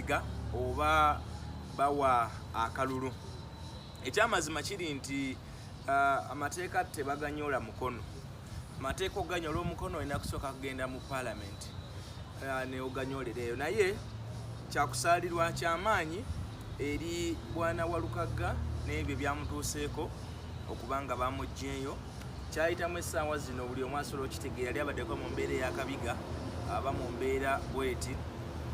Beesiga oba bawa akalulu. Ekyamazima kiri nti amateeka tebaganyola mukono. Amateeka okuganyola omukono olina kusooka kugenda mu palamenti neoganyolera eyo. Naye kyakusaalirwa kyamaanyi eri bwana Walukagga n'ebyo byamutuuseeko okuba nga bamuggyeeyo. Kyayitamu essaawa zino buli omu asobola okitegeera, yali abaddeko mu mbeera eyakabiga, aba mu mbeera bweti,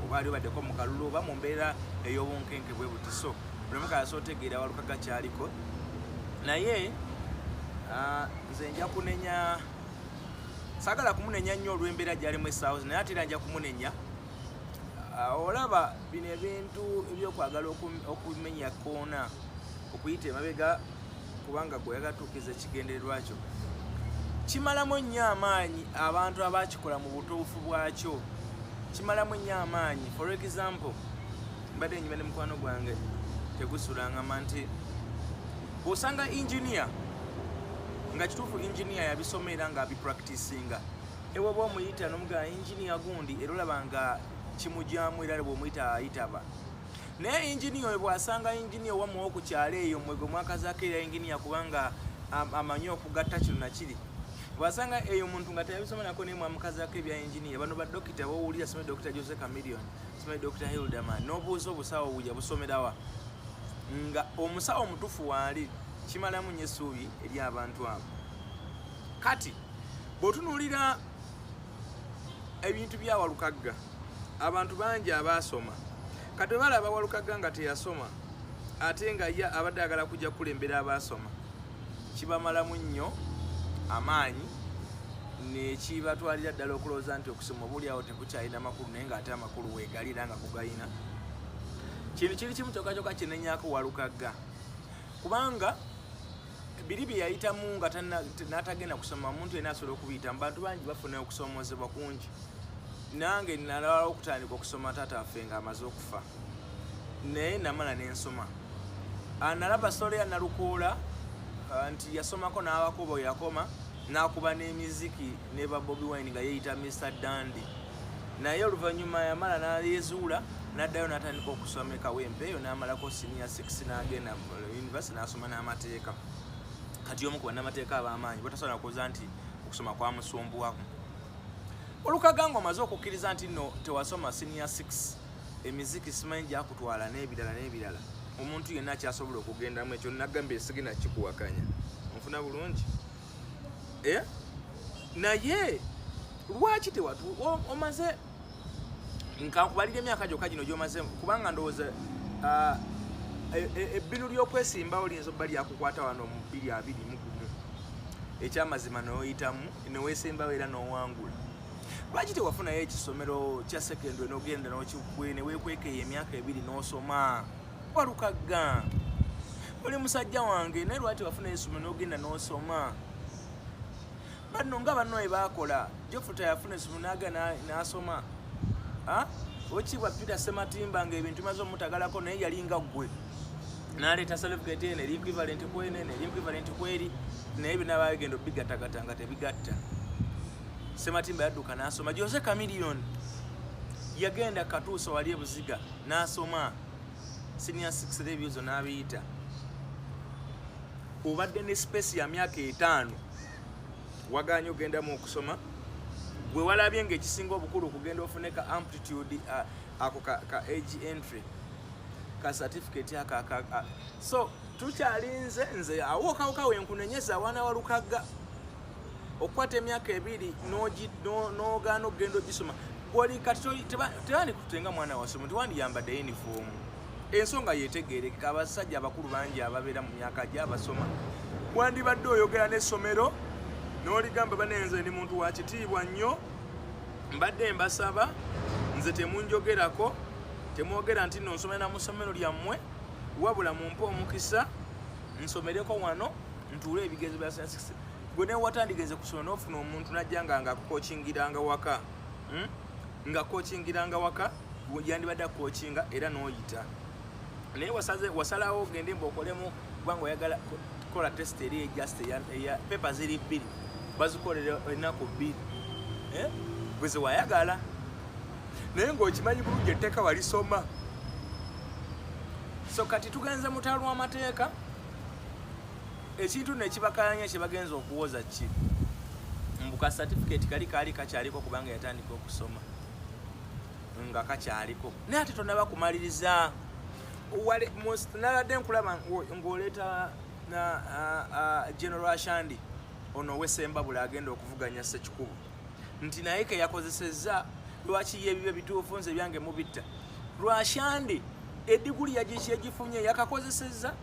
oba ali obaddeko mu kalulu, oba mu mbeera ey'obunkenke bwe buti. So buli omu kalasobola otegeera Walukagga kyaliko. Naye nze nja kunenya, saagala kumunenya nnyo olw'embeera gy'alimu essaawa zino, naye ate era nja kumunenya. Olaba bino ebintu ebyokwagala okumenya koona, okuyita emabega, kubanga gwe oyagala tuukiriza ekigendererwa kyo, kimalamu nnyo amaanyi abantu abakikola mu butuufu bwakyo, kimalamu nnyo amaanyi. For example, mbadde nyuma ne mukwano gwange tegusulangama nti bw'osanga engineer nga kituufu engineer yabisoma era nga abipracticinga, ewoba omuyita nomugamba engineer gundi, era olaba nga kimugyamu, era bw'omuyita ayitaba. Naye engineer oyo bw'asanga engineer owamuwa ku kyalo eyo mwe gwe mwakazaako era engineer, kubanga amanyi okugatta kino nakiri, bw'asanga eyo omuntu nga teyabisoma nako naye mwamukazaako ebya engineer. Bano badokita bowulira, some Dr Jose Chameleone, some Dr Hilderman, n'obuuza obusawo buja busomerawa, nga omusawo omutuufu waali, kimalamu nnyo essuubi eri abantu abo. Kati bw'otunuulira ebintu bya Walukagga, abantu bangi abaasoma kati bwe balaba Walukagga nga teyasoma ate nga ye abadde ayagala kujja kukulembera abaasoma, kibamalamu nnyo amaanyi nekibatwalira ddala okulowooza nti okusoma oba oliawo tekukyalina makulu, naye ng'ate amakulu weegali era nga kugayina. Kintu kiri kimu kyokka kyokka kinenyako Walukagga, kubanga biri bye yayitamu nga n'atagenda kusoma, omuntu yenna asobola okubiyitamu. Bantu bangi bafuna okusoomoozebwa kungi. Nange nalala okutandika okusoma taata waffe ng'amaze okufa, naye namala n'ensoma. Nalaba story ya Nalukoola nti yasomako n'abako bwe yakoma n'akuba n'emiziki ne ba Bobi Wine nga yeeyita Mr Dandy, naye oluvannyuma yamala n'ayezuula n'addayo n'atandika okusoma e Kawempe eyo, n'amalako senior 6, n'agenda university n'asoma n'amateeka. Kati omu ku bannamateeka ab'amaanyi batasobola kukoza nti okusoma kwamusumbuwako. Walukagga nga omaze okukkiriza nti nno tewasoma senior 6, emiziki simanyi gyakutwala n'ebirala n'ebirala, omuntu yenna akyasobola okugendamu ekyo nagamba esigina kikuwakanya, onfuna bulungi, eh? Naye lwaki tewatu omaze nkankubalira emyaka gyokka gino gyomaze, kubanga ndowooza ebbinu ly'okwesimbawo liyinza obba lyakukwata wano mu 2021, ekyamazima noyitamu neweesimbawo era n'owangula. Lwaki tewafunayo ekisomero kya secondary n'ogenda neweekwekeyo emyaka 2 n'osoma? Walukagga, oli musajja wange, naye lwaki tewafunayo essomero n'ogenda n'osoma? Banno nga banno bwe baakola, Jofuta yafuna essomero n'agenda n'asoma. Oweekitiibwa Peter Sematimba ng'ebintu bimaze omutagalako, naye yalinga ggwe, n'aleeta certificate eno eri equivalent kweno, eno eri equivalent kweri, naye byonna bagenda obigattagatta nga tebigatta. Sematimba yadduka n'asoma. Jose Chameleone yagenda Katuusa wali ebuziga n'asoma senior 6 n'ebibuzo n'abiyita. Obadde ne space ya myaka 5, wagaanye ogendamu okusoma. Gwe walabye ng'ekisinga obukulu okugenda ofune ka amplitude ako ka age entry ka certificate aka aka. So tukyalinze. Nze awo kawuka wenkunenyeza awaana Walukagga okukwata emyaka 2 n'ogaana okugenda ogisoma. Gwoli kati tebandikututenga mwana wasoma, tewandiyambadde uniform. Ensonga yetegerekeka, abasajja abakulu bangi ababeera mu myaka gy'abasoma. Wandibadde oyogera n'essomero n'oligamba, "Banenze ndi muntu wa kitiibwa nnyo, mbadde mbasaba nze temunjogerako, temwogera nti nno nsomera mu ssomero lyammwe, wabula mumpe omukisa nsomereko wano ntuule ebigezo bya senior six." Gwe ne watandigenze kusoma n'ofuna omuntu najja nga akukokingiranga waka, Nga kokingiranga waka, yandibadde akokinga era n'oyita. Naye wasalawo ogende mbu okolemu kubanga oyagala kukola test eri just eya paper ziri bbiri, bazikolera ennaku 2, eh? Gwe ze wayagala, naye ng'okimanyi bulungi etteeka walisoma. So kati tugenze mutalo w'amateeka, ekintu nekibakayanya kyebagenza okuwoza ki mbuka certificate kali kaali kakyaliko kubanga yatandika okusoma nga kakyaliko, naye ate tonaba kumaliriza. Nabadde nkulaba ng'oleeta General Ashandi ono ow'Essembabule agenda okuvuganya Ssekikubo nti naye ke yakozesezza, lwaki ye ebibyo bituufu nze byange mubitta. Lwashandi ediguli yagifunye yakakozesezza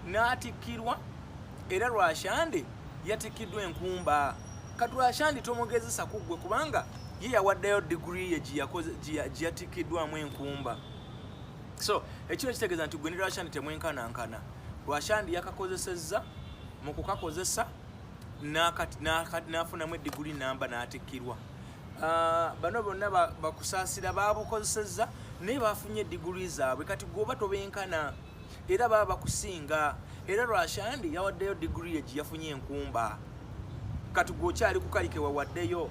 n'atikkirwa, era Lwashandi yatikkiddwa enkumba. Kati Lwashandi tomugezesa ku ggwe kubanga ye yawaddeyo diguli ye gye yatikkiddwamu enkumba. So ekiro kitegeeza nti gwe ne Lwashandi temwenkanankana. Lwashandi yakakozesezza, mu kukakozesa n'afunamu ediguli namba n'atikkirwa. Bano bonna bakusaasira babukozesezza naye bafunye diguli zaabwe. Kati gwoba tobenkana era baba bakusinga, era Lwashandi yawaddeyo diguli ye gye yafunye enkumba. Kati gwokyali ku kali ke wawaddeyo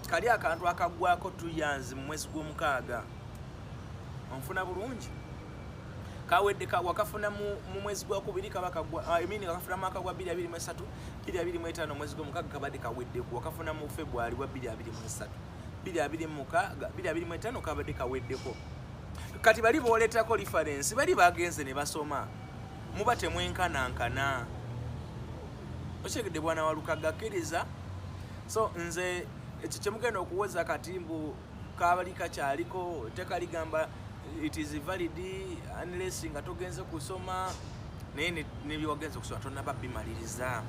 kali akantu akaggwako 2 years mu mwezi gw'omukaaga, onfuna bulungi, kawedde wakafuna mu mwezi gwa kubiri kaba kagwa, I mean wakafuna mwaka gwa 2023 2025 omwezi gw'omukaaga kabadde kaweddeko, wakafuna mu February wa 2023 2026 2025 kabadde kaweddeko. Kati bali booleetako reference bali bagenze ne basoma, muba temwenkanankana. Okyegedde bwana Walukagga, kkiriza. So nze ekyo kyemugenda okuwoza kati mbu kabali kakyaliko, etteeka ligamba it is valid unless nga togenze kusoma, naye nebyewagenze okusoma tonaba bimaliriza.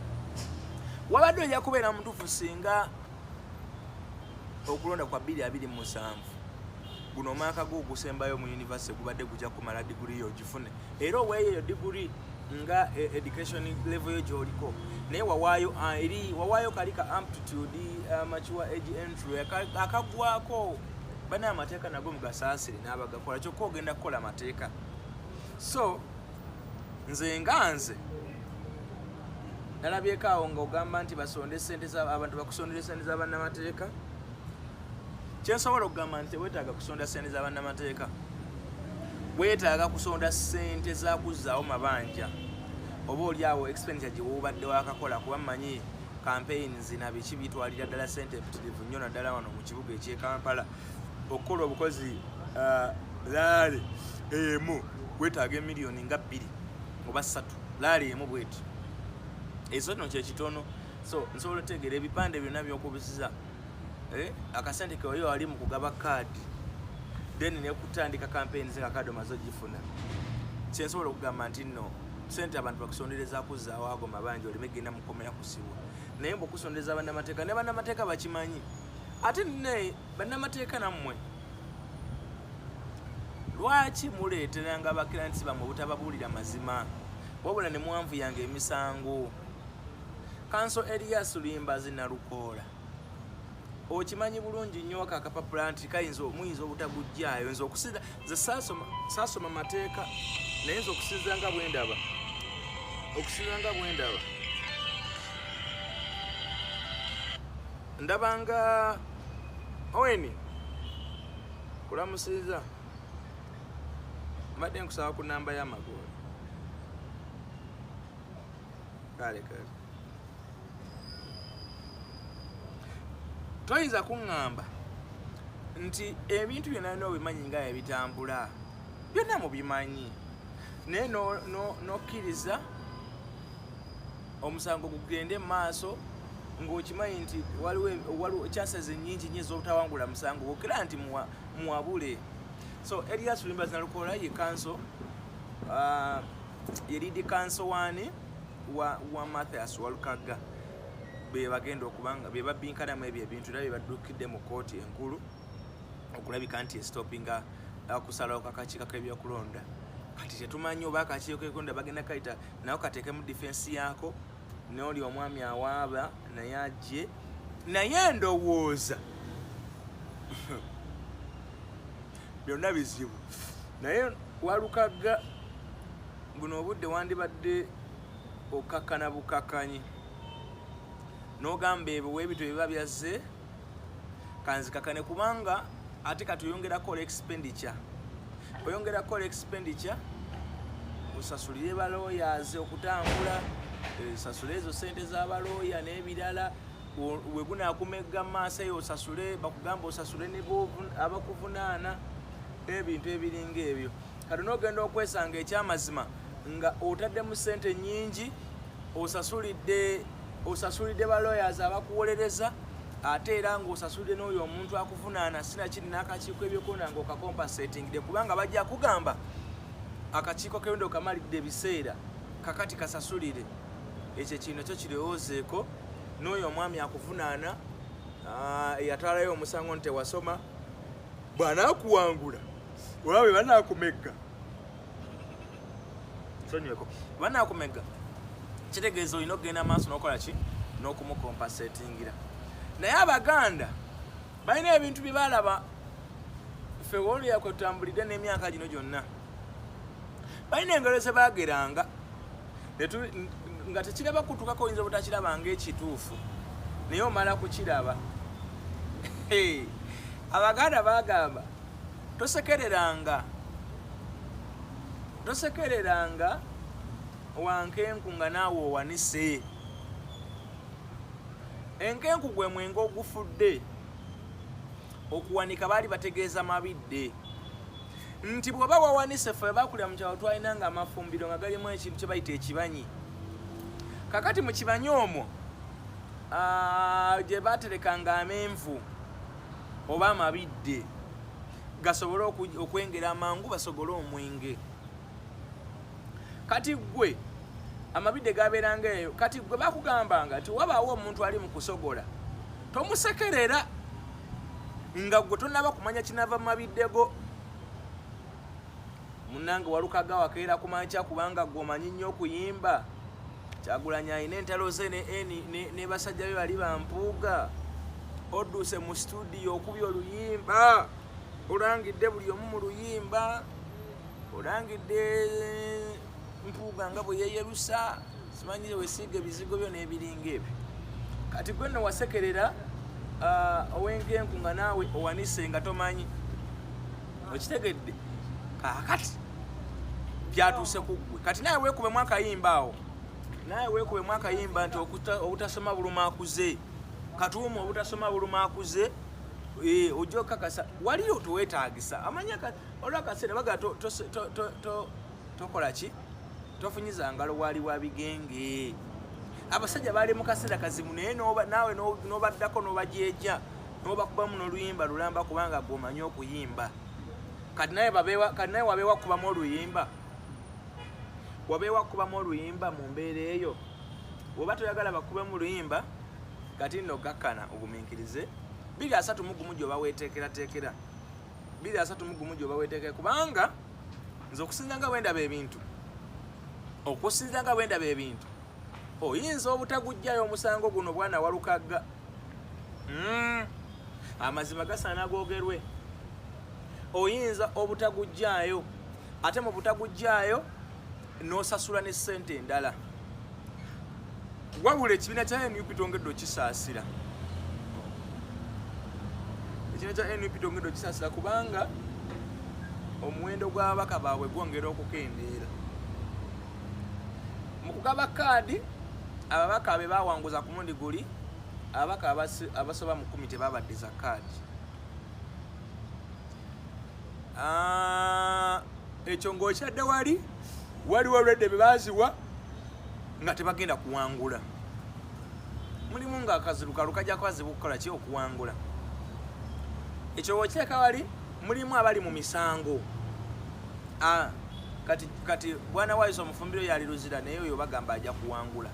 Wabadde ojja kubeera mutuufu singa okulonda kwa 2027 guno omwaka gwo ogusembayo mu university gubadde gujja kumala diguri yo ogifune, era oweeyo eyo diguri nga education level yo gy'oliko, naye wawaayo eri wawaayo kali ka aptitude, mature age entry akaggwako. Bana amateeka nago mugasaasire n'abagakola, kyokka ogenda kukola amateeka. So nze nga nze nalabyeko awo ng'ogamba nti basonde sente abantu bakusondera sente z'abannamateeka. Kyensobola okugamba nti teweetaaga kusonda sente z'abannamateeka, weetaaga kusonda sente za kuzzaawo mabanja oba oli awo expenditure gye woobadde wakakola, kuba mmanyi campaigns na biki bitwalira ddala sente empitirivu nnyo, naddala wano mu kibuga eky'e Kampala. Okukola obukozi rally emu weetaaga emiliyoni nga 2 oba 3, rally emu bweti, ezo nno kyekitono. So nsobola otegeera ebipande byonna byokubisiza, akasente ke wali wali mu kugaba kaadi, then nekutandika campaigns nga kaadi omaze ogifuna. Kyensobola okugamba nti nno sente abantu bakusondereza kuzzaawo ago mabanja oleme genda mukomera kusibwa, naye mbu okusondereza bannamateeka, ne bannamateeka bakimanyi. Ate ne bannamateeka nammwe lwaki muleeteranga abaclients bammwe obutababuulira mazima, wabula ne mwanvuyanga emisango? Counsel Elias Luyimbazi Nalukoola, okimanyi bulungi nnyo ako akapapula nti kayinza muyinza obutaguggyaayo. Nze okusinza nze saasoma mateeka, naye nze okusinza nga bwe ndaba, okusinza nga bwe ndaba, ndabanga Oweni kulamusiiza, mbadde nkusaba ku namba y'amagoola. Kale kale, toyinza kuŋŋamba nti ebintu byonna byonna obimanyi nga ebitambula byonna mubimanyi, naye n'okkiriza omusango gugende mu maaso ng'okimanyi nti waliwo chances nnyingi nnyo ez'obutawangula musango gwokera nti muwabule. So Elias Luyimbazi Nalukoola ye counsel, ye lead counsel wani wa Mathias Walukagga, be bagenda okubanga be babinkanamu ebyo ebintu, era be baddukidde mu kkooti enkulu okulabika nti estopinga okusalawo kakakiiko k'ebyokulonda. Kati tetumanyi oba akakiiko k'ebyokulonda bagenda kayita naye kateekemu defense yaako, n'oli omwami awaaba naye ajje, naye ndowooza byonna bizibu. Naye Walukagga buno obudde wandibadde okkakkana bukakkanyi n'ogamba ebyo weebityo biba byazze kanzikakane, kubanga ate kati oyongera kukola expenditure, oyongera kukola expenditure. Osasulire balooyazi okutambula, osasule ezo sente z'abalooya n'ebirala. We gunaakumegga mu maaso eyo, osasule, bakugamba osasule ne abakuvunaana, ebintu ebiringa ebyo. Kati n'ogenda okwesanga ekyamazima nga otaddemu sente nyingi, osasulidde ba lawyers abakuwolereza, ate era ng'osasulidde n'oyo omuntu akuvunaana, sinakiri n'akakiiko ebyokulonda ng'okacompensatingidde, kubanga bajja kugamba akakiiko k'ebyokulonda okamalidde ebiseera, kakati kasasulire. Ekyo ekintu nakyo kirowoozeeko. N'oyo omwami akuvunaana eyatwalayo omusango nti tewasoma, bw'anaakuwangula oba bwe banaakumegga, sonyiweko, banaakumegga, kitegeeza olina okugenda maaso n'okola ki? N'okumucompensatingira. Naye Abaganda balina ebintu bye balaba. Ffe wolya kwe tutambulidde n'emyaka gino gyonna, balina engalo ze baageranga nga tekiraba kutukako. Oyinza obutakiraba ng'ekituufu, naye omala kukiraba. Abaganda bagamba, tosekereranga wankenku nga naawe owanise. Enkenku gwe mwenge ogufudde. Okuwanika baali bategeeza mabidde, nti bw'oba wawanise. Ffe bakulira mu kyalo, twalina nga amafumbiro nga galimu ekintu kye bayita ekibanyi. Kakati mu kibanyi omwo gye baterekanga amenvu oba amabidde gasobole okwengera amangu, basobole omwenge. Kati gwe amabidde gabeeranga eyo. Kati gwe bakugambanga nti wabaawo omuntu ali mu kusogola, tomusekerera nga gwe tonaba kumanya kinava mu mabidde go. Munange, Walukaga wakeera kumakya, kubanga gwe omanyi nnyo okuyimba. Kyagulanyi alina entalo ze ne basajja be bali bampuuga. Odduse mu studio, okubya oluyimba, olangidde buli omu mu luyimba, olangidde Mpuuga nga bwe yeeyerusa, simanyi wesiiga ebizigo byo n'ebiringa ebyo. Kati gwe nno wasekerera ow'enkenku nga naawe owanise nga tomanyi, okitegedde? Kaakati byatuuse ku ggwe. Kati naawe weekubemu akayimba awo, naawe weekubemu akayimba nti obutasoma buluma akuze. Katuumu, obutasoma buluma akuze. Ojja okukakasa waliyo teweetaagisa amanya olwakaseera baga tokola ki, tofunyiza ngalo wali wa bigenge. Abasajja baali mu kaseera kazibu, naye naawe n'obaddako n'obajeeja n'obakubamu n'oluyimba lulamba, kubanga gwe omanyi okuyimba. Kati naye wabeewa kubamu oluyimba, wabeewa kubamu oluyimba mu mbeera eyo. Bw'oba toyagala bakubemu luyimba, kati nno gakkana ogumiikirize 2031 gy'oba weeteekerateekera, 2031 gy'oba weeteekera, kubanga nze okusinza nga bwe ndaba ebintu, okusinza nga bwe ndaba ebintu, oyinza obutagujjayo omusango guno, bwana Walukagga. Amazima gasaana googerwe. Oyinza obutagujjaayo, ate mu butagujjaayo n'osasula ne ssente endala. Wabula ekibiina kya NUP tongedde okisaasira, ekibiina kya NUP tongedde okisaasira, kubanga omuwendo gw'ababaka baabwe gwongera okukendeera. Mu kugaba kaadi, ababaka be bawanguza ku mundi guli, ababaka abasoba mu 10 tebabaddiza kaadi. Ekyo ng'okyadde wali waliwo olwedde be baaziwa nga tebagenda kuwangula. Mulimu nga akazirukalu kajja kazibu kukola ki? Okuwangula. Ekyo wokiteeka wali, mulimu abali mu misango. Kati bwana Waiso omufumbiro yali Luzira, naye oyo bagamba ajja kuwangula.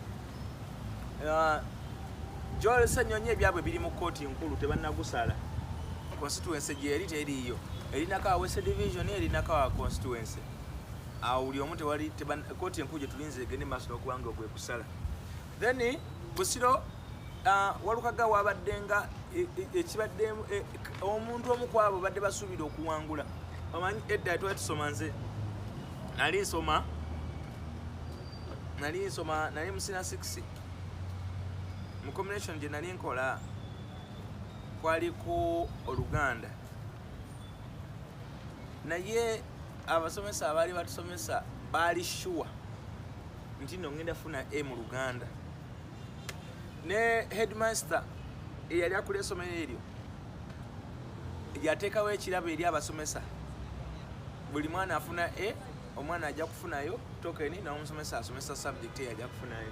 Joel Ssenyonyi ebyabwe biri mu kkooti nkulu, tebannagusala. Constituency gyeri teriiyo, erinako Awese division, erinako awa constituency awo buli omu tewali. Kkooti enkulu gye tulinze egende maaso n'okuba nga ogwe kusala. Then Busiro, Walukaga wabadde nga ekibadde omuntu omu ku abo badde basuubira okuwangula. Omanyi edda twali tusoma, nze nali nsoma, nali mu senior 6. Mu combination gye nali nkola kwaliko Oluganda, naye Abasomesa abaali batusomesa baali sure nti no ngenda funa A mu Luganda. Ne headmaster eyali akula essomero eryo yateekawo ekirabo eri abasomesa, buli mwana afuna A, omwana ajja kufunayo token, n'omusomesa asomesa subject eyo ajja kufunayo.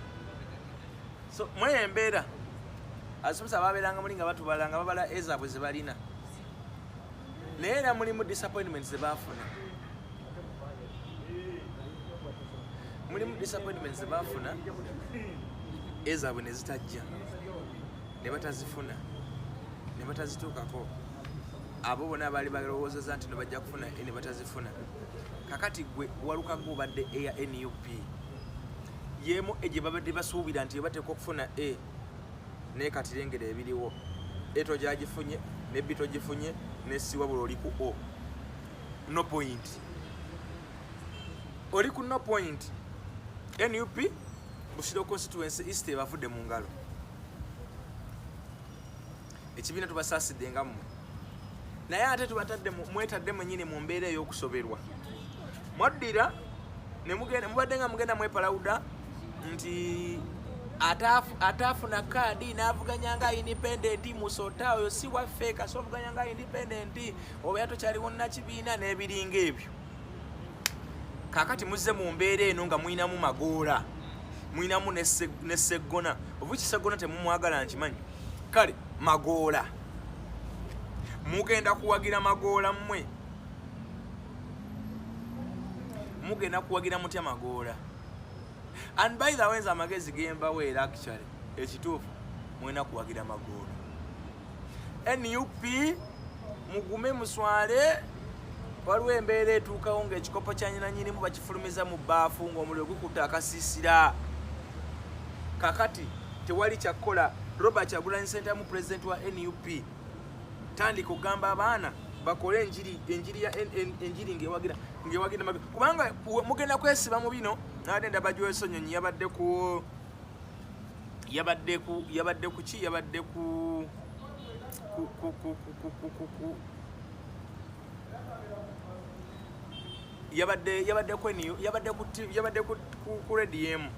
So mweyo embeera abasomesa babeeranga muli nga batubala, nga babala A zaabwe ze balina, naye era mulimu disappointment ze baafuna, mulimu disappointment ze baafuna, A zaabwe ne zitajja, ne batazifuna, ne batazituukako. Abo bonna baali balowoozeza nti no bajja kufuna A ne batazifuna. Kakati gwe Walukaga obadde A ya NUP yemu E gye babadde basuubira nti bateekwa okufuna A, naye kati lengera ebiriwo. A togyagifunye, ne B togifunye, ne C wabula oli ku O. No point, oli ku no point. NUP Busiro constituency East ebavudde mu ngalo. Ekibiina tubasaasidde nga mmwe, naye ate tubatadde mwetadde mwennyini mu mbeera ey'okusoberwa. Mwaddira ne mugenda, mubadde nga mugenda mwepalawuda nti ataafuna kaadi n'avuganya nga independent musota oyo si waffe, kasi ovuganya nga independent oba tokyaliwo nakibiina n'ebiringa ebyo. Kaakati muzze mu mbeera eno nga mulinamu Magoola, mulinamu ne Seggona. Oba Kiseggona temumwagala nkimanyi, kale Magoola mugenda kuwagira Magoola, mmwe mugenda kuwagira mutya Magoola? And by the way, nze amagezi gembaweera, actually ekituufu mulina kuwagira Magoola. NUP mugume muswale, waliwo embeera etuukawo ng'ekikopo kya nyina nyinimu bakifulumiza mu bbaafu ng'omuliro gukutta akasiisira. Kakati tewali kyakkola. Robert Kyagulanyi Ssentamu, president wa NUP, tandika okugamba abaana bakole enjiri, enjiri ya enjiri ng'ewagira kubanga mugenda kwesiba mu bino. Nabadde ndaba Joyce Ssenyonyi yabadde ku ki, yabadde ku yabadde ku NU, yabadde ku TV, yabadde ku radio emu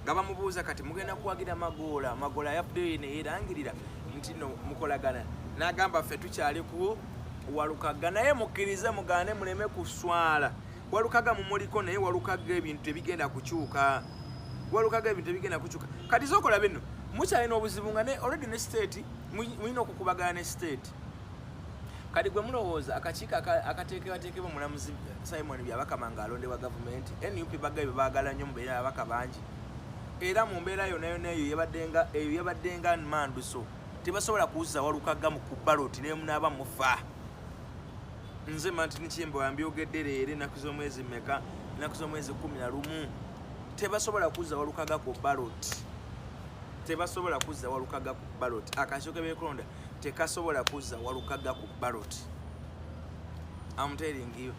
nga bamubuuza, kati mugenda kuwagira Magoola? Magoola yavuddeyo neyerangirira nti no mukolagana, n'agamba ffe tukyali ku Walukaga, naye mukkirize mugaane muleme kuswala. Walukaga mumuliko, naye Walukaga ebintu tebigenda kukyuka, Walukaga ebintu tebigenda kukyuka. Kati zokola bino mukyalina obuzibu nga ne already ne state mulina okukubagana ne state. Kati gwe mulowooza akakiiko akateekebwateekebwa omulamuzi Simon Byabakama ng'alondebwa gavumenti, NUP bagabe baagala nnyo mubeera ababaka bangi, era mu mbeera yonna yonna eyo yabaddenga, eyo yabaddenga manduso, tebasobola kuwuzza Walukaga mu ku ballot ne munaaba mufa. Nze Martin Kimbo ambyogedde leero, ennaku z'omwezi mmeka? Ennaku z'omwezi 11. Tebasobola kuzza Walukaga ku ballot, tebasobola kuzza Walukaga ku ballot. Akakiiko k'ebyokulonda tekasobola kuzza Walukaga ku ballot. I'm telling you,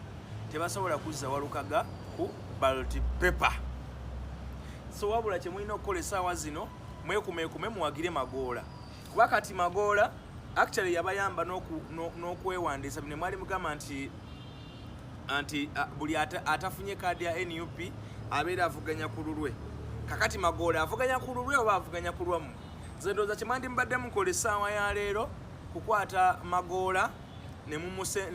tebasobola kuzza Walukaga ku ballot paper. So wabula kyemulina okukola essaawa zino, mwekumeekume muwagire Magoola, kuba kati Magoola actually yabayamba n'okwewandiisa. Bino mwali mugamba nti buli atafunye kaadi ya NUP abeera avuganya ku lulwe. Kakati Magoola avuganya ku lulwe oba avuganya ku lwammwe? Nze ndowooza kyemwandi mubadde mukola essaawa ya leero kukwata Magoola ne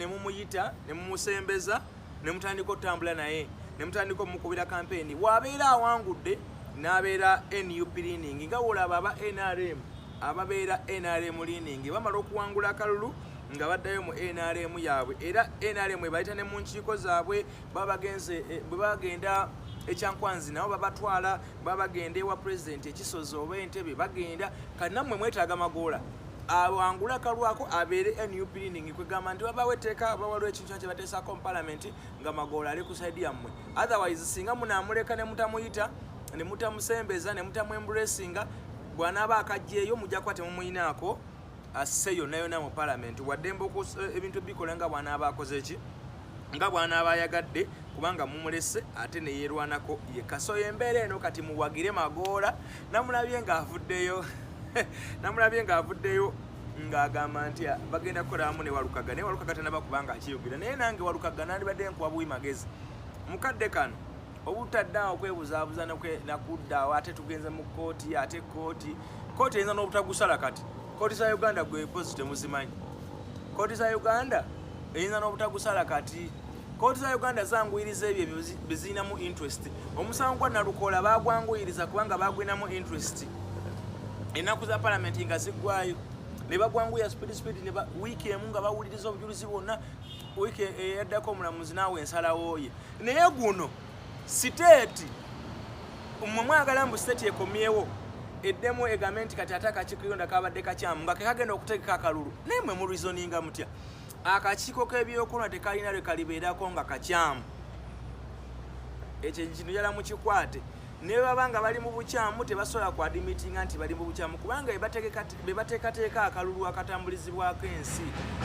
mumuyita, ne mumusembeza, ne mutandika otambula naye, ne mutandika omukubira kampeyini. Bw'abeera awangudde n'abeera NUP leaning, nga wolaba aba NRM ababeera NRM leaning bamala okuwangula akalulu nga baddayo mu NRM yaabwe, era NRM ebayita ne mu nkiiko zaabwe. Baba bagenze bwe bagenda ekyankwanzi nabo babatwala, baba bagenda ewa pulezidenti ekisozi oba entebe bagenda. Kati nammwe mwetaaga Magoola awangule akalwako abeere NUP leaning, kwegamba nti wabawo etteeka oba waliwo ekintu kye bateesaako mu palamenti nga Magoola ali ku side yammwe. Otherwise singa munaamuleka ne mutamuyita, ne mutamusembeza, ne mutamuembracinga, bw'anaaba akajjeeyo mujja kuba temumuyinaako asse yonna yonna mu palamenti. Waddembe ebintu bikola nga bw'anaaba akoze ki, nga bw'anaaba ayagadde, kubanga mumulese ate ne yeerwanako yekka. So embeera eno kati muwagire Magoola. Namulabye ng'avuddeyo ng'agamba nti bagenda kukola wamu ne Walukagga, naye Walukagga tanaba kubanga akiyogera. Naye nange Walukagga nandibadde nkuwa buwi magezi mukadde kano obutadde awo okwebuzaabuza nakuddaawo, ate tugenze mu kkooti, ate kkooti eyinza n'obutagusala. Kati kkooti za Uganda gwe pozi temuzimanyi, kkooti za Uganda eyinza n'obutagusala. Kati kkooti za Uganda zanguyiriza ebyo bizirinamu interest. Omusango gwa Nalukoola bagwanguyiriza kubanga bagwinamu interest. Ennaku za palamenti nga ziggwayo ne bagwanguya speed ne wiiki emu nga bawuliriza obujulizi bwonna, wiiki eyaddako omulamuzi naawe ensalawo ye. Naye guno siteeti mmwe mwagala mbu siteeti ekomyewo eddemu egambe nti kati ate akakiiko k'ebyokulonda kabadde kakyamu nga kekagenda okutegeka akalulu. Naye mmwe mureasoninga mutya? Akakiiko k'ebyokulonda tekalina lwe kalibeerako nga kakyamu. Ekyo kintu njala mukikwate. Ne baba nga bali mu bukyamu tebasobola ku admittinga nti bali mu bukyamu, kubanga be bateekateeka akalulu akatambulizibwako ensi.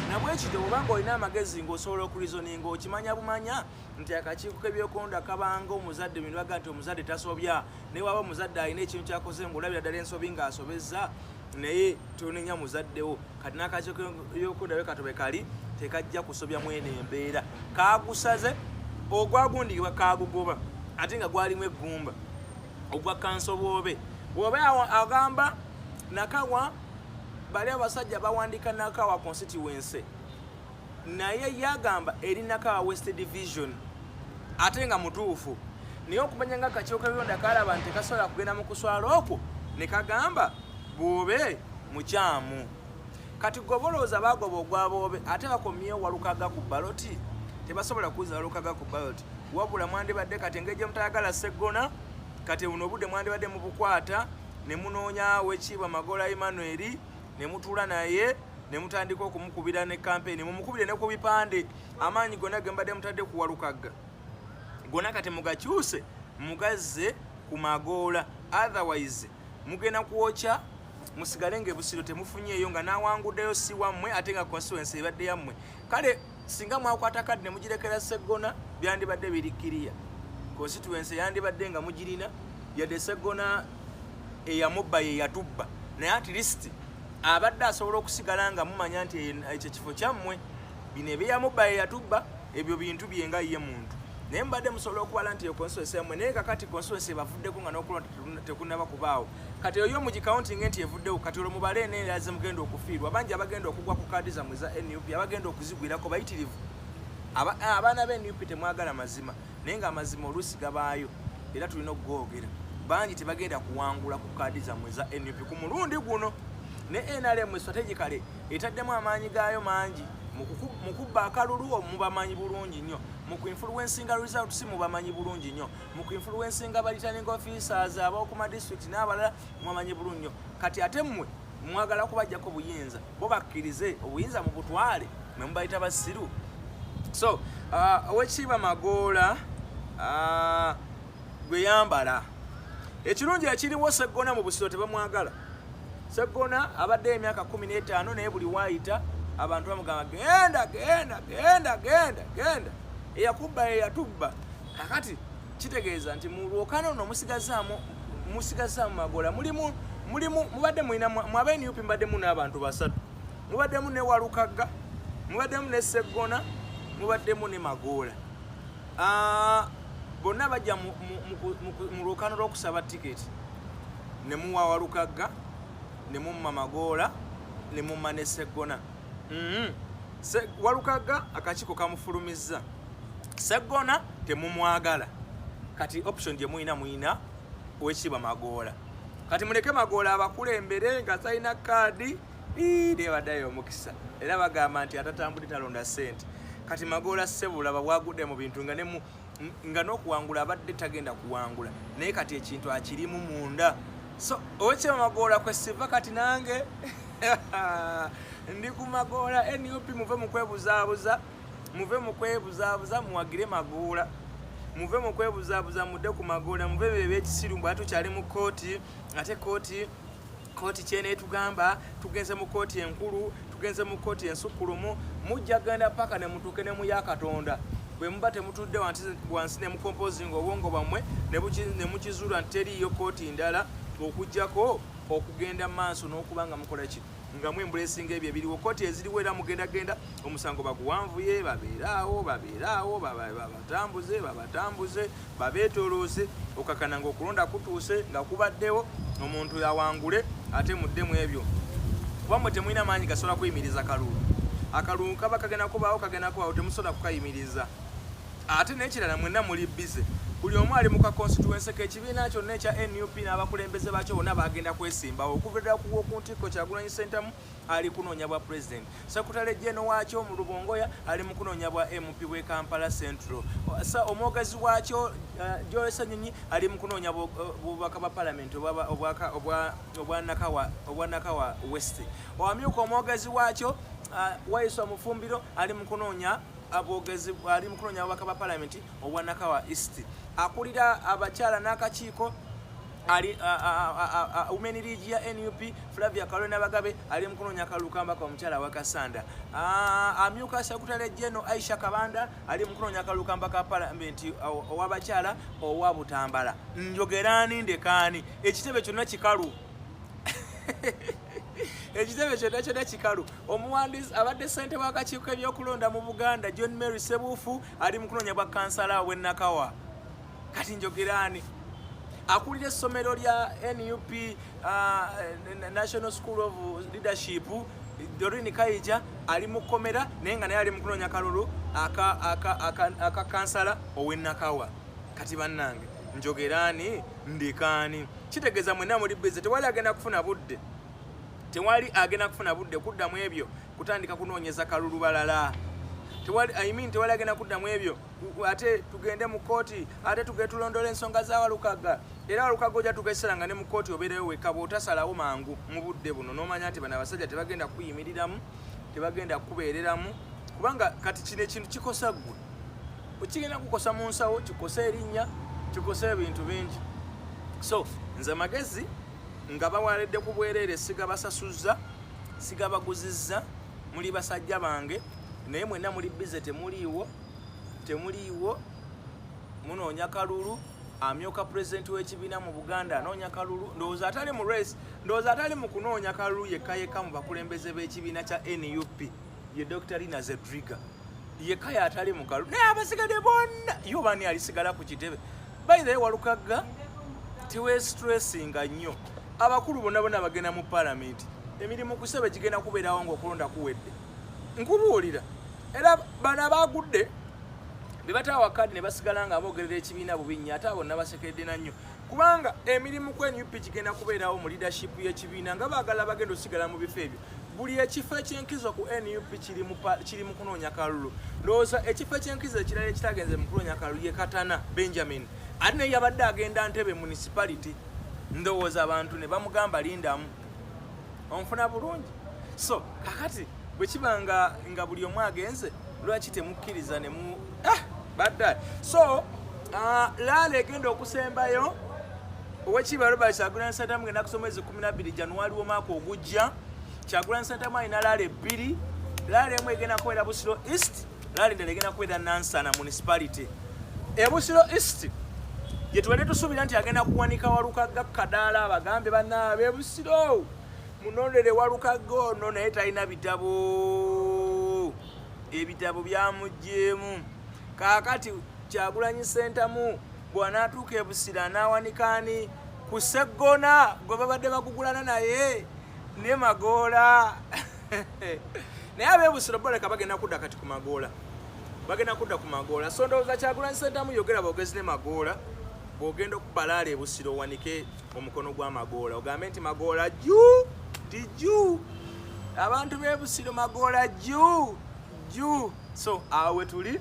Nabwekityo bw'obanga olina amagezi ng'osobola okureasoninga, okimanya bumanya nti akakiiko k'ebyokulonda kabanga omuzadde. Bino baga nti omuzadde tasobya, naye waba omuzadde alina ekintu kyakoze ng'olabira ddala ensobi ng'asobezza, naye tonenya muzaddewo. Kati n'akakiiko k'ebyokulonda bwe katobe kali tekajja kusobya mwene embeera. Kagusaze ogwagundikibwa kagugoba, ate nga gwalimu eggumba ogwa kanso. Bwobe bwobe agamba Nakawa, bali abasajja bawandiika Nakawa constituency, naye yagamba eri Nakawa West Division, ate nga mutuufu. Naye okumanya nga akakiiko k'ebyokulonda kalaba nti tekasobola kugenda mu kuswala okwo, ne kagamba bwobe mukyamu. Kati gwe bolowooza bagoba ogwa Bwobe, ate bakomyewo Walukagga ku ballot? Tebasobola kuzza Walukagga ku ballot. Wabula mwandibadde kati engeri gye mutayagala Seggona, kati buno obudde mwandibadde mubukwata ne munoonya Owekiibwa Magola Emmanuel, ne mutuula naye ne mutandika okumukubira ne kampeyini, mumukubire ne ku bipande. Amaanyi gonna ge mubadde mutadde ku Walukagga gonna kati mugakyuse mugazze ku Magoola, otherwise mugenda kwokya musigale nga ebusiro temufunyeeyo, nga n'awanguddeyo si wammwe, ate nga constituency ebadde yammwe. Kale singa mwakwata kadi ne mugirekera Seggona, byandibadde biri kiriya, constituency yandibadde nga mugirina. Yadde Seggona eyamubba ye yatubba, naye at least abadde asobola okusigala nga mumanya nti ekyo kifo kyammwe. Bino ebyeyamubba ye yatubba, ebyo bintu bye nga ye muntu, naye mubadde musobola okubala nti eyo constituency yammwe. Naye kakati constituency ebavuddeko nga n'okulonda tekunnaba kubaawo. Kati oyo mugicounting nti evuddewo. Kati olwo mubale eneera ze mugenda okufiirwa. Bangi abagenda okugwa ku kaadi zammwe za NUP, abagenda okuzigwirako bayitirivu. Abaana ba NUP temwagala mazima, naye nga amazima oluusi gabaayo era tulina okugoogera. Bangi tebagenda kuwangula ku kaadi zammwe za NUP ku mulundi guno. Ne NRM strategically etaddemu amaanyi gaayo mangi mu kubba akalulu, mubamanyi bulungi nnyo, mu kuinfluencinga results, mubamanyi bulungi nnyo, mu kuinfluencinga ba returning officers ab'okuma district n'abalala, mubamanyi bulungi nnyo. Kati ate mmwe mwagala kubajjako buyinza, bo bakkirize obuyinza mubutwale, mwe mubayita basiru. So Owekiibwa Magoola gwe yambala ekirungi ekiriwo, Seggona mu Busiro tebamwagala. Seggona abadde emyaka 15, naye buli waayita abantu bamugamba genda, genda, genda, genda, genda, eyakubba eyatubba. Kakati kitegeeza nti mu lwokano no musigazaamu Magola. Mulimu mubadde mulina mwaba NUP, mubaddemu n'abantu basatu, mubaddemu ne Walukagga, mubaddemu ne Seggona, mubaddemu ne Magoola. Bonna bajja mu lwokano lw'okusaba tiketi, ne muwa Walukagga, ne mumma Magoola, ne mumma ne Seggona. Walukagga akakiiko kamufulumizza, Seggona temumwagala. Kati option gye mulina, mulina Owekitiibwa Magoola. Kati muleke Magoola abakulembere nga talina kaadi, nebaddayo omukisa. Era bagamba nti atatambudde talonda ssente. Kati Magoola Ssebulaba bwagudde mu bintu nga nemu nga n'okuwangula abadde tagenda kuwangula, naye kati ekintu akirimu munda. So Owekitiibwa Magoola kwe siva, kati nange ndi ku Magoola. NUP muve mu kwebuzaabuza, muve mu kwebuzaabuza, muwagire Magoola. Muve mu kwebuzaabuza, mudde ku Magoola. Muve bye ebyekisiru mbw tukyali mu kooti, ate kooti kyeneetugamba tugenze mu kooti enkulu, tugenze mu kooti ensukkulumu. Mujja genda paka ne mutuuke ne mu ya Katonda. Bwe muba temutudde wansi ne mucomposinga obwongo bwammwe ne mukizuula nti teriiyo kooti ndala okuggyako okugenda mu maaso n'okuba nga mukola ki. Nga mwembulesinga ebyo ebiriwo, kooti eziriwo era mugendagenda, omusango baguwanvuye, babeeraawo, babeeraawo, babatambuze, babatambuze, babeetolooze, okakana nga okulonda kutuuse nga kubaddewo, omuntu awangule, ate muddemu ebyo. Kuba mwe temulina maanyi gasobola kuyimiriza kalulu. Akalulu kaba kagenda kubaawo, kagenda kubaawo, temusobola kukayimiriza. Ate n'ekirala, mwenna muli busy, buli omu ali mu ka constituency k'ekibiina kyonna ekya NUP n'abakulembeze baakyo bonna bagenda kwesimbawo. Okuva ddala ku ntikko, Kyagulanyi Ssentamu ali kunoonya bwa president, secretary general waakyo mu Lubongoya ali mu kunoonya bwa MP bw'e Kampala Central, omwogezi waakyo Joel Ssenyonyi ali mu kunoonya bubaka bwa parliament obwa Nakawa West, owamyuka omwogezi waakyo Waiswa Mufumbiro ali mu kunoonya abogezi, ali mu kunoonya bubaka bwa parliament obwa Nakawa East, akulira abakyala n'akakiiko ali women league ya NUP Flavia Kalona Bagabe ali mu kunoonya kalulu ka omukyala wa Kasanda, amyuka secretary general Aisha Kabanda ali mu kunoonya kalulu ka parliament ow'abakyala owa Butambala. Njogeraani ndekaani? Ekitebe kyonna kikalu, ekitebe kyonna kyonna kikalu. Omuwandiisi abadde ssentebe w'akakiiko k'ebyokulonda mu Buganda John Mary Sebuufu ali mu kunoonya bwa kansala w'e Nakawa. Kati njogeraani? Akulira essomero lya NUP, National School of Leadership, Doreen Kaija ali mu kkomera, naye nga naye ali mu kunoonya kalulu aka kansala ow'e Nakawa. Kati bannange, njogeraani ndekaani? Kitegeeza mwenna muli busy, tewali agenda kufuna budde, tewali agenda kufuna budde kuddamu ebyo kutandika kunoonyeza kalulu balala. Tewali, I mean, tewali agenda kuddamu ebyo ate tugende mu kooti, ate tugende tulondola ensonga za Walukagga. Era Walukagga ojja tugesera nga ne mu kooti obeereyo wekka bw'otasalawo mangu mu budde buno n'omanya nti bano abasajja tebagenda kuyimiriramu, tebagenda kubeereramu, kubanga kati kino ekintu kikosa ggwe, kigenda kukosa mu nsawo, kikosa erinnya, kikosa ebintu bingi. So nze amagezi nga bawaledde ku bwereere, sigabasasuzza, sigabaguzizza, muli basajja bange, naye mwenna muli busy, temuliiwo, temuliiwo, munoonya kalulu. Amyuka pulezidenti w'ekibiina mu Buganda anoonya kalulu. Ndowooza atali mu race, ndowooza atali mu kunoonya kalulu yekka yekka mu bakulembeze b'ekibiina kya NUP ye Dr Lina Zedriga yekka yatali mu kalulu, naye abasigadde bonna yo bani alisigala ku kitebe? By the way, Walukagga, teweestressinga nnyo. Abakulu bonna bonna bagenda mu palamenti, emirimu ku ssebe gigenda kubeerawo ng'okulonda kuwedde. Nkubuulira, era bano abagudde be bataawa kadi ne basigala nga boogerera ekibiina bubi nnyo, ate abo nabasekeredde na nnyo, kubanga emirimu ku NUP gigenda kubeerawo mu leadership y'ekibiina nga baagala bagenda osigala mu bifo ebyo. Buli ekifo ekyenkizo ku NUP kiri mu kunoonya kalulu. Ndowooza ekifo ekyenkizo ekirala ekitagenze mu kunoonya kalulu ye Katana Benjamin, ate naye yabadde agenda Ntebe Municipality, ndowooza abantu ne bamugamba lindamu. Onfuna bulungi? So kakati bwe kiba nga buli omu agenze, lwaki temukkiriza ne mu badda? So rally egenda okusembayo, owekiiba Robert Kyagulanyi Ssentamu, ngenda kusoma mwezi 12 January w'omwaka ogujja. Kyagulanyi Ssentamu alina rally bbiri. Rally emu egenda kubeera Busiro East, rally endala egenda kubeera Nansana Municipality. Ebusiro East gye tubadde tusuubira nti agenda kuwanika Walukagga kadaala, abagambe bannaabe Busiro munondere Walukagga ono, naye talina bitabo, ebitabo byamugyemu. Kaakati Kyagulanyi Ssentamu bw'anaatuuka e Busiro anaawanikaani ku Seggona gwe babadde bagugulana naye ne Magoola? Naye ab'ebusiro boleka bagenda kudda kati ku Magoola, bagenda kudda ku Magoola. So ndowooza Kyagulanyi Ssentamu yogera boogezi ne Magoola. Bw'ogenda okuba rally ebusiro, owanike omukono gwa Magoola, ogambe nti Magoola juu ti juu, abantu b'ebusiro, Magoola juu juu. So awo we tuli.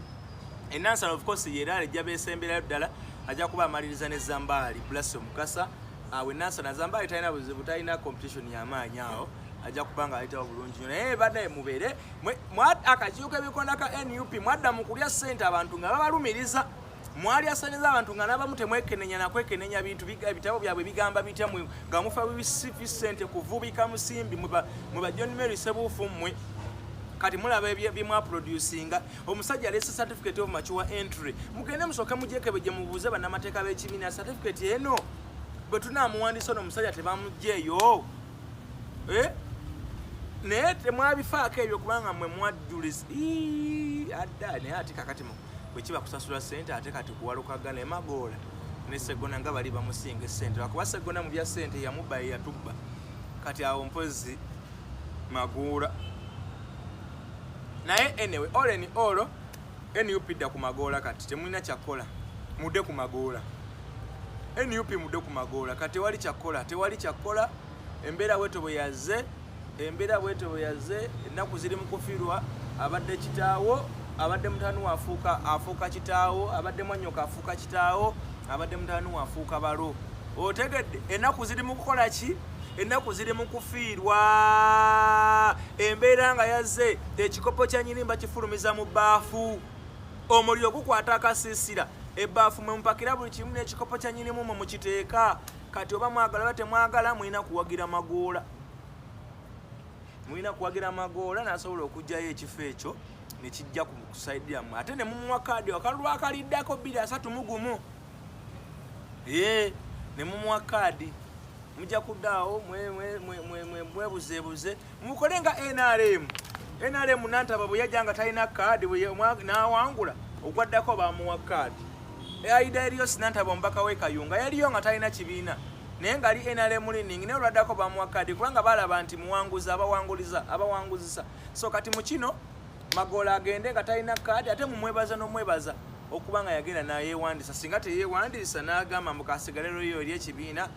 Enansana of course yera ejja beesemberayo ddala, ajja kuba amaliriza ne Zambaali Bless Mukasa awo enansana. Zambaali talina buzibu, talina competition y'amaanyi awo, ajja kuba nga ayitawo bulungi nnyo. Naye badde mubeere akakiiko k'ebikonda ka NUP, mwadda mu kulya ssente, abantu nga babalumiriza mwalya ssente z'abantu, nga n'abamu temwekenenya nakwekenenya bintu ebitabo byabwe bigamba bitya, mwe nga mufa bisifi ssente kuvubika musimbi. Mwe ba John Mary Sebuufu, mmwe kati mulaba byemwaproducinga. Omusajja aleese certificate of mature entry, mugende musooke mugyekebeje, mubuuze bannamateeka b'ekibiina, certificate eno bwe tunaamuwandiisa ono omusajja tebamugjeeyo. Eh? Naye temwabifaako ebyo kubanga mwe mwajjuliza adda. Naye ate kakati bwe kiba kusasula ssente, ate kati kuwalukaga ne Magoola ne Seggona nga bali bamusinga essente, lwakuba Seggona mu bya ssente yamubba, ye yatubba. Kati awo mpozi Magoola. Naye anyway, all in all, NUP dda ku Magoola. Kati temulina kyakukola, mudde ku Magoola. NUP mudde ku Magoola. Kati tewali kyakukola, tewali kyakukola. Embeera bwetyo bwe yazze, embeera bwetyo bwe yazze. Ennaku ziri mu kufiirwa. Abadde kitaawo, abadde mutani we afuuka kitaawo, abadde mwannyoko afuuka kitaawo, abadde mutani we afuuka balo. Otegedde? Ennaku ziri mu kukola ki? Ennaku ziri mu kufiirwa. Embeera nga yazze, ekikopo kya nyini bakifulumiza mu bbaafu, omuliro gukwata akasiisira, ebbaafu mwe mupakira buli kimu, n'ekikopo kya nyinimu mwe mukiteeka. Kati oba mwagala oba temwagala, mulina kuwagira Magoola, mulina kuwagira Magoola n'asobola okugyayo ekifo ekyo nekijja ku side yammwe, ate ne mumuwa kaadi akalulu akaliddako 231. Ee, ne mumuwa kaadi, mujja kuddaawo mwebuzeebuze, mukole nga NRM. NRM Nantaba bwe yajja nga talina kaadi n'awangula, ogwaddako bamuwa kaadi. Aida Erios Nantaba, omubaka w'e Kayunga, yaliyo nga talina kibiina naye ngaali NRM leaning, naye olwaddako bamuwa kaadi kubanga balaba nti muwanguzi, abawanguliza, abawanguzisa. So kati mu kino Magoola agende nga talina kaadi, ate mumwebaza n'omwebaza okuba nga yagenda nayewandiisa. Singa teyewandiisa n'agamba mbu kasigale lweyo eri ekibiina,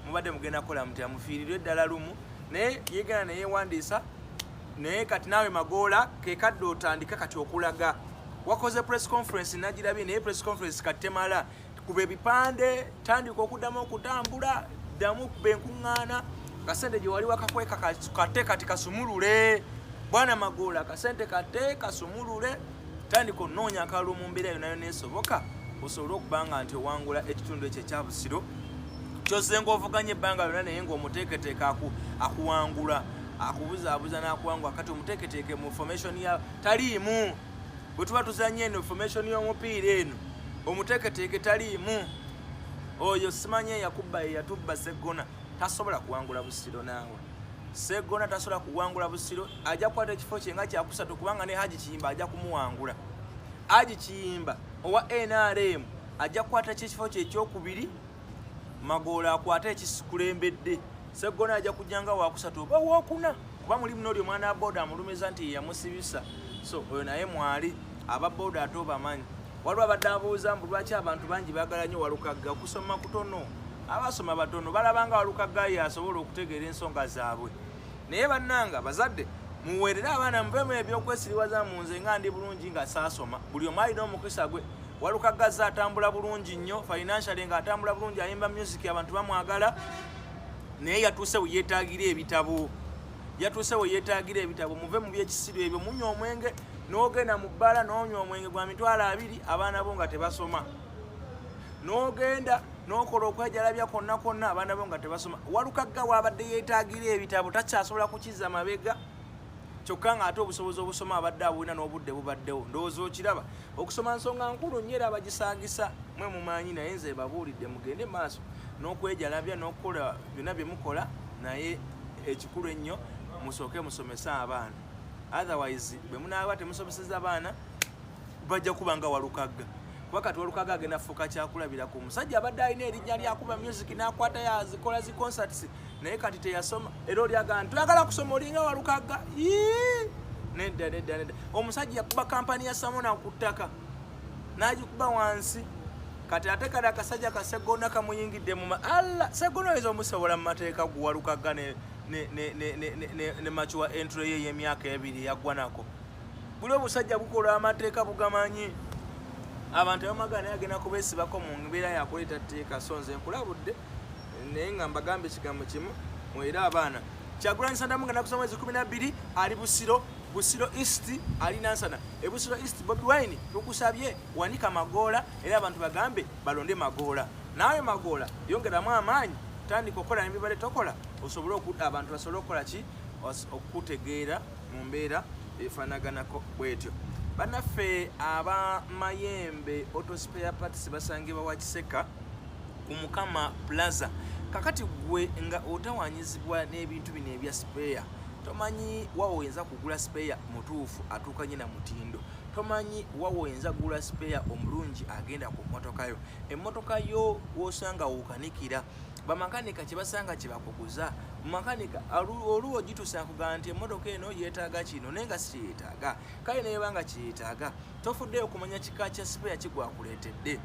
mubadde mugenda kukola mutya? Mufiirirwe eddala lumu. Naye yegenda neyewandiisa. Naye kati naawe Magoola kekadde otandika kati okulaga. Wakoze press conference, nagirabye, naye press conference kati temala. Kuba ebipande, tandika okuddamu okutambula, ddamu kuba enkuŋŋaana. Kasente gye wali wakakweka kate kati kasumulule, bwana Magoola. Kasente kate kasumulule, tandika onoonya akalulu mu mbeera yonna yonna esoboka, osobole okuba nga nti owangula ekitundu ekyo ekya Busiro kyozenga ovuganya ebbanga lyonna, naye ng'omuteeketeeke akuwangula, akubuzaabuza n'akuwangula. Kati omuteeketeeke mu formation ya taliimu. Bwe tuba tuzanya eno formation y'omupiira eno, omuteeketeeke taliimu. Oyo simanyi eyakubba, eyatubba Seggona, tasobola kuwangula Busiro. Naawe Seggona tasobola kuwangula Busiro. Ajja kukwata ekifo kye nga kyakusatu, kubanga ne Haji Kiyimba ajja kumuwangula. Haji Kiyimba owa NRM ajja kukwata kyekifo kye ekyokubiri, Magoola akwate ekisikulembedde. Seggona ajja kujja nga wakusatu oba wokuna, kuba mulimu n'oli omwana wa boda amulumiza nti yeyamusibisa. So oyo naye mwali aba boda ate obamanyi. Waliwo abadde abuuza mbu lwaki abantu bangi baagala nnyo Walukagga. Okusoma kutono, abasoma batono, balabanga Walukagga ye asobola okutegeera ensonga zaabwe. Naye bannanga bazadde, muweerere abaana, muvemu ebyokwesiriwaza mu nze nga ndi bulungi nga saasoma. Buli omu alina omukisa gwe. Walukagga azze atambula bulungi nnyo financially, ng'atambula bulungi, ayimba music, abantu bamwagala, naye yatuuse we yeetaagira ebitabo, yatuuse we yeetaagira ebitabo. Muve mu byekisiru ebyo. Munywa omwenge n'ogenda mu bbala n'onywa omwenge gwa 200,000, abaana bo nga tebasoma, n'ogenda n'okola okwejalabya kwonna kwonna, abaana bo nga tebasoma. Walukagga waabadde yeetaagira ebitabo, takyasobola kukiza mabega, kyokka ng'ate obusobozi obusoma abadde abulina n'obudde bubaddewo. Ndowooza okiraba, okusoma nsonga nkulu nnyo era abagisaagisa mwe mumanyi. Naye nze babuulidde, mugende maaso n'okwejalabya n'okukola byonna bye mukola, naye ekikulu ennyo musooke musomese abaana. Otherwise bwe munaaba temusomeseza abaana, bajja kuba nga Walukagga, kuba kati Walukagga agenda fuuka kyakulabirako. Omusajja abadde alina erinnya lyakuba music n'akwata yazikola zi concerts, naye kati teyasoma. Era oli agamba nti toyagala kusoma, olinga Walukagga. Ii! Nedda, nedda, nedda. Omusajja yakuba kampani ya Samona ku ttaka n'agikuba wansi. Kati ate kale akasajja Kasegona kamuyingidde mu alla. Segona oyinza omusobola mu mateeka guwalukagga ne mature entry ye ey'emyaka 2 yaggwanako. Buli obusajja bukola amateeka bugamanyi, abantu abamagana, naye agenda kubeesibako mu mbeera yakuleeta tteeka. So nze nkulabudde, naye nga mbagamba ekigambo kimu, mwere abaana. Kyagulanyi Ssentamu nga nakusoma mwezi 12 ali Busiro, Busiro East, ali Nansana e Busiro East. Bobi Wine, tukusabye wanika Magoola, era abantu bagambe balonde Magoola. Naawe Magoola yongeramu amaanyi, tandika okukola nebibadde tokola, osobole abantu basobole okukola ki? Okutegeera mu mbeera efaanaganako bwetyo. Bannaffe aba Mayembe Auto Spare Parts basangibwa wa Kiseka ku Mukama Plaza. Kakati gwe nga otawanyizibwa n'ebintu bino ebya spare, Tomanyi wa oyinza kugula spare mutuufu atuukanye na mutindo. Tomanyi wa oyinza kugula spare omulungi agenda ku mmotoka yo. Emmotoka yo w'osanga w'okanikira, bamakanika kye basanga kye bakuguza. Makanika oluwo gituusa nkugamba nti emmotoka eno yeetaaga kino, naye nga si kyeyeetaaga. Kale neeba nga kyeyeetaaga, tofuddeyo kumanya kika kya spare kigwakuleetedde.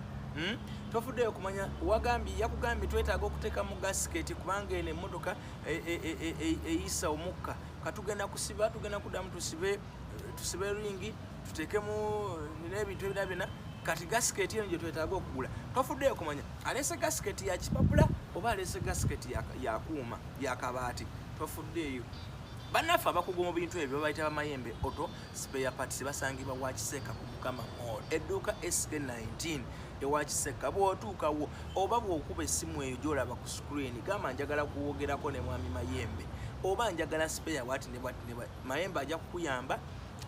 Tofuddeyo kumanya wagambye, yakugambye twetaaga okuteeka mu gasket kubanga eno emmotoka eyisa omukka, katugenda kusiba, tugenda kuddamu tusibe ring, tuteekemu n'ebintu ebirala byonna. Kati gasket eno gye twetaaga okugula, tofuddeyo kumanya aleese gasket ya kipapula oba aleese gasket ya kuuma ya kabaati, tofuddeeyo. Bannaffe abakugu mu bintu ebyo babayita Bamayembe Auto Spare Parts, basangibwa Wakiseeka ku Mukama Mall, edduuka SK19 ewa Kiseeka. Bw'otuukawo oba bw'okuba essimu eyo gy'olaba ku screen, gamba njagala kuwogerako ne mwami Mayembe oba njagala spare bwati ne bwati ne bwati, Mayembe ajja kukuyamba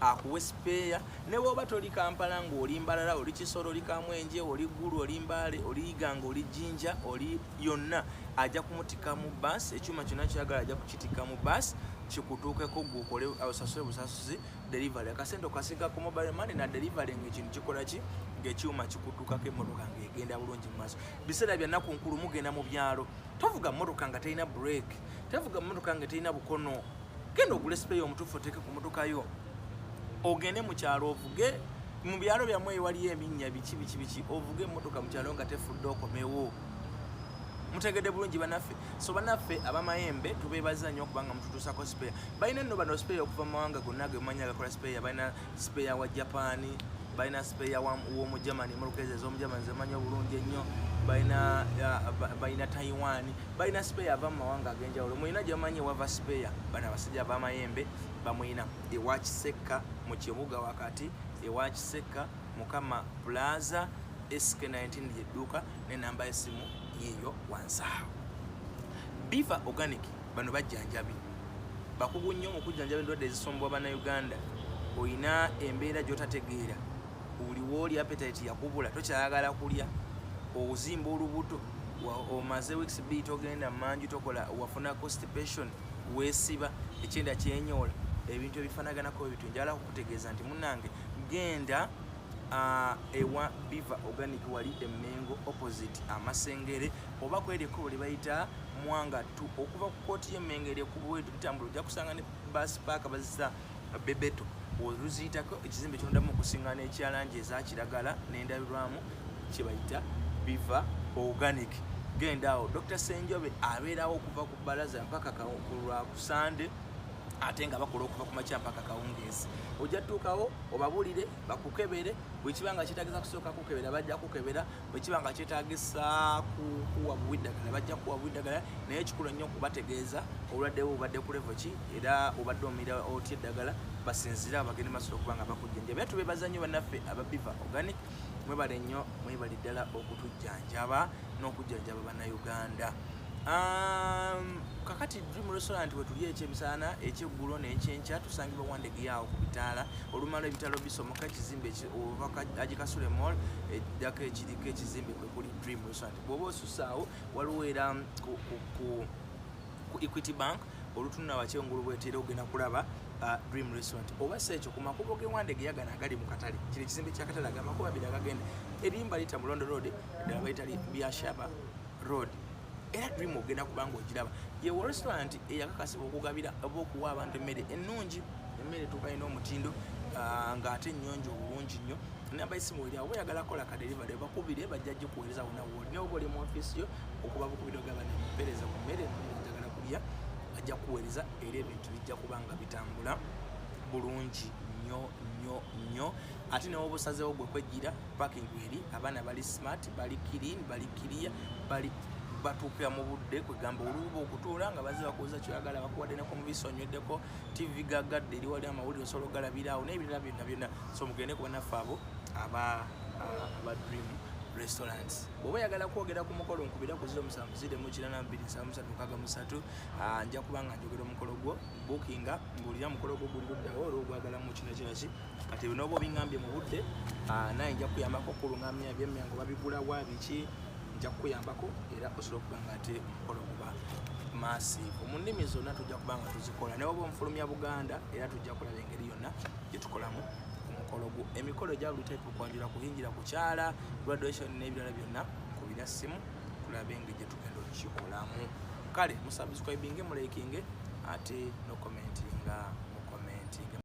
akuwe spare. Ne bw'oba toli Kampala, ng'oli Mbalala, oli Kisoro, oli Kamwenje, oli Ggulu, oli Mbaale, oli Iganga, oli Jinja, oli yonna, ajja kumutika mu bus. Ekyuma kyonna kyagala ajja kukitika mu bus kikutuukeko, gwe okole osasule busasuzi delivery. Akasente okasiga ku mobile money na delivery, ng'ekintu kikola ki, ng'ekyuma kikutuukako, emmotoka ng'egenda bulungi mu maaso. Biseera bya nnaku nkulu, mugenda mu byalo, tovuga mmotoka nga terina break, tovuga mmotoka nga terina bukono. Genda ogule spare omutuufu oteeke ku mmotoka yo, ogende mu kyalo, ovuge mu byalo byammwe ewaliyo eminnya, biki biki biki, ovuge emmotoka mu kyalo nga tefudde, okomewo. Mutegedde bulungi bannaffe? So bannaffe Abamayembe tubeebaza nnyo okubanga mututuusako spare. Balina nno bano spare okuva mu mawanga gonna gemumanyi agakola spare. Balina spare wa Japan, balina spare w'omu Germany, emmotoka ezo ez'omu Germany zemanyi obulungi ennyo. Balina Taiwan, balina spare ava mu mawanga ag'enjawulo. Mulina gyemumanyi ewava spare, bano abasajja ab'Amayembe bamuyina ewa Kisekka mu kibuga wakati, ewa Kisekka Mukama Plaza, SK19 lyedduuka, nenamba y'essimu yiiyo wansi awo. Biva Organic, bano bajjanjabi bakugu nnyo mu kujjanjaba endwadde ezisombowa Bannayuganda. Oyina embeera gy'otategeera, buli wooli appetite yakubula, tokyayagala kulya, ozimba olubuto, omaze weeks 2 togenda manju, tokola, wafuna constipation, weesiba, ekyenda kyenyoola, ebintu ebifanaganako ebityo. Njagala kukutegeeza nti munnange, genda ewa Biva Organic wali Emmengo, opposite Amasengere, oba kweri ekkubo lye bayita Mwanga 2 okuva ku kooti y'Emmengo. Eri ekkubo litambula, ojja kusanga ne bus park bazisa Bebeto, oluziyitako ekizimbe kyondamu okusinga n'ekyalangi eza kiragala n'endabirwamu kye bayita Biva Organic. Genda awo, Dr Senjobe abeerawo okuva ku bbalaza mpaka ku lwakusande, ate nga bakola okuva ku makya mpaka kawungeezi. Ojja tuukawo obabuulire bakukebere. Bwe kiba nga kyetagisa kusooka kukebera, bajja kukebera. Bwe kiba nga kyetagisa kuwa buwi ddagala, bajja kuwa buwi ddagala. Naye ekikulu ennyo okubategeeza obulwadde bwo bubadde ku level ki era obadde omira otya eddagala, basinziire awo bagende maaso okuba nga bakujjanjaba. Era tubeebaza nnyo bannaffe aba Biva Organic, mwebale nnyo, mwebale ddala okutujjanjaba n'okujjanjaba Bannayuganda. Kakati Dream Restaurant wetuli ekyemisana, ekyeggulo n'ekyenkya. Tusangibwa Wandegeyawo ku bitaala, olumala ebitaalo bisomoka ekizimbe ova Agikasule Mall, eddako ekiriko ekizimbe kwe kuli Dream Restaurant. Bw'oba osusaawo, waliwo era ku Equity Bank, olutunula wakyengulu bwetera, ogenda kulaba Dream Restaurant. Oba si ekyo, ku makubo g'ewandegeya gano agali mu katale, kino ekizimbe kyakatale, agamakubo abiri agagenda erimba liyita Mulondo Road, eddala bayita Byashaba Road. Era Dream ogenda kubanga ogiraba, yewo restaurant eyakakasibwa okugabira oba okuwa abantu emmere ennungi, emmere etuukanye n'omutindo, ng'ate ennyonjo obulungi nnyo. Namba esimu eri awo, oyagala kukola ka delivery, bakubire, bajja gikuweereza wonna wooli. Naye oba oli mu ofiisi yo, okuba bukubire ogamba nempeereza ku mmere emmere njagala kulya, bajja kukuweereza era ebintu bijja kuba nga bitambula bulungi nnyo nnyo nnyo. Ate newoba osazeewo gwe kwejjira, parking eri, abaana bali smart, bali clean, bali clear, bali batuukira mu budde. Kwegamba oluuba okutuula nga bazze bakubuza kyoyagala, bakuwadde ne ku mubisi onyweddeko, TV gagadde eri wali, amawulire osobola ogalabira awo n'ebirala byonna byonna. So mugende ku bannaffe abo aba Dream Restaurants. Bw'oba oyagala kwogera ku mukolo, nkubira ku 07 082 7363. Nja kuba nga njogera omukolo gwo, bookinga, mbuulira omukolo gwo guli luddawo olwo ogwagala mu kino kinaki. Kati bino oba obiŋŋambye mu budde, naye nja kuyambako okulungamya ebyemyango babigula wa biki. Nja kukuyambako era osobola okuba nga ate omukolo guba massive. Mu nnimi zonna tujja kuba nga tuzikola, naye oba omufulumya Buganda, era tujja kulaba engeri yonna gye tukolamu omukolo gwo. Emikolo egya buli type, okwanjula, kuhingira, kukyala, graduation n'ebirala byonna, nkubira ssimu tulabe engeri gye tugenda okukikolamu. Kale musubscribinge, mulikinge, ate nokommentinga, mukommentinge.